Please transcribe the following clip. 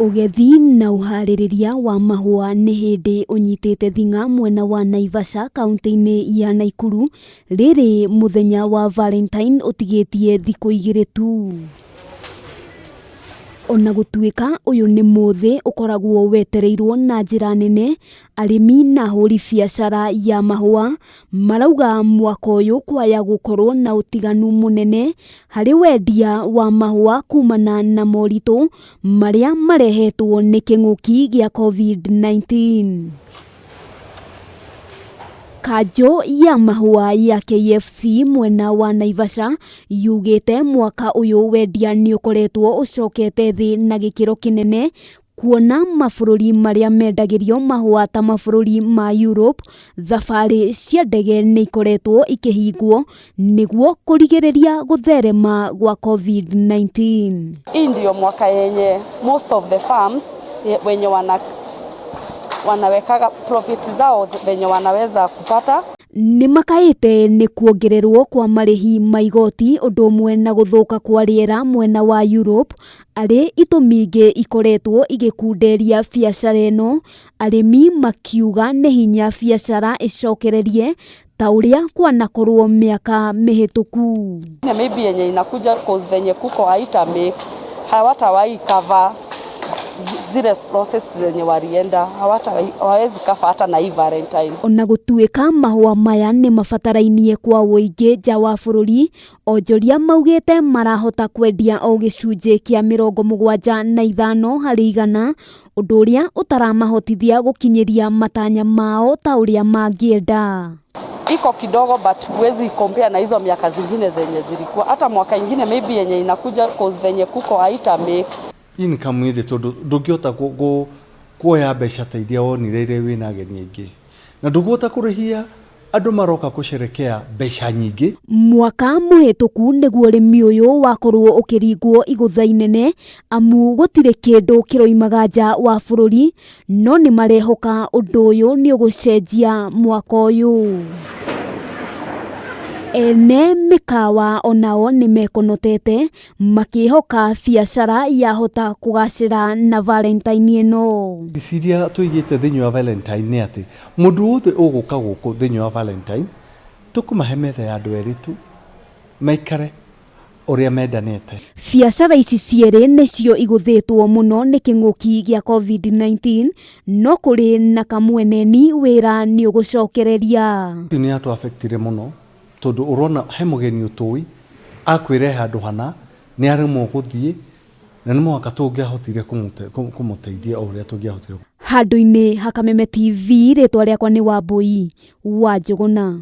Ũgethi na ũharĩrĩria wa mahũa nĩ hĩndĩ ũnyitĩte thing'a mwena wa Naivasha kauntĩ-inĩ ya Naikuru, rĩrĩ mũthenya wa Valentine ũtigĩtie thikũ igĩrĩ tu. Ona gũtuĩka ũyũ nĩ mũthĩ ũkoragwo wetereirwo na njĩra nene, arĩmi na ahũri biacara ya mahũa Marauga mwaka ũyũ kwaya gũkorwo na ũtiganu mũnene harĩ wendia wa mahũa kumana na moritũ marĩa marehetwo nĩ kĩng'ũki gĩa COVID-19. Kanjũ ya mahũa ya KFC mwena wa Naivasha yugĩte mwaka ũyũ wendia nĩ ũkoretwo ũcokete thĩ na gĩkĩro kĩnene Kuona mabũrũri marĩa mendagĩrio mahũa ta mabũrũri ma Europe, thabarĩ cia ndege nĩ ikoretwo ikĩhingwo nĩguo kũrigĩrĩria gũtherema gwa COVID-19. Hii ndio mwaka yenye most of the farms wenye wana wanawekaga profit zao venye wanaweza kupata. Nĩ makaĩte nĩ kuongererwo kwa marĩhi ma igoti ũndũ ũmwe na gũthũka kwa rĩera mwena wa Europe Arĩ itũmi ingĩ ikoretwo igĩkunderia biacara ĩno, arĩmi makiuga nĩ hinya biacara ĩcokererie ta ũrĩa kwanakorwo mĩaka mĩhĩtũku. Maybe yenye inakuja cause venye kuko haita make hawatawahi cover zile losses zenye walienda hawawezi cover hata na hii Valentine. Ona gũtuĩka mahũa maya nĩ mabatarainie kwa ũingĩ nja wa bũrũri, Onjoria maugĩte marahota kwendia o gĩcunjĩ kĩa 75 harĩ igana, ũndũ ũrĩa ũtaramahotithia gũkinyĩria matanya mao ta ũrĩa mangĩenda. Iko kidogo but huwezi compare na hizo miaka zingine zenye zilikuwa, hata mwaka ingine maybe yenye inakuja cause venye kuko haita make income ĩthĩ tondũ ndũngĩhota kuoya mbeca ta iria wonire rĩrĩa wĩna ageni aingĩ na ndũngĩhota kũrĩhia Andũ maroka kũsherekea mbeca nyingĩ. Mwaka mũhĩtũku nĩguo ũrĩmi ũyũ wakorwo ũkĩringwo igũtha inene amu gũtirĩ kĩndũ kĩroimaga nja wa bũrũri, no nĩmarehoka ũndũ ũyũ nĩũgũcenjia mwaka ũyũ. Ene mĩkawa onao nĩmekonotete makĩhoka biacara yahota kũgacĩra na Valentine ĩno. Ngĩciria tũigĩte thĩinĩ wa Valentine nĩ atĩ mũndũ wothe ũgũka gũkũ thĩinĩ wa Valentine tũkũmahe metha ya andũ erĩ tu maikare ũrĩa mendanĩte. Biacara ici cierĩ nĩcio igũthĩtwo mũno nĩ kĩng'ũki gĩa Covid-19 no kũrĩ na Kamweneni wĩra nĩũgũcokereria. Nĩ yatũ affect-ire mũno tondũ ũrona he mũgeni ũtũĩ akwĩre handũ hana nĩ aremwo gũthiĩ na nĩ mũhaka tũngĩahotire kũmũteithia o ũrĩa tũngĩahotire. Handũ-inĩ ha Kameme TV, rĩtwa rĩakwa nĩ Wambũi wa Njũgũna.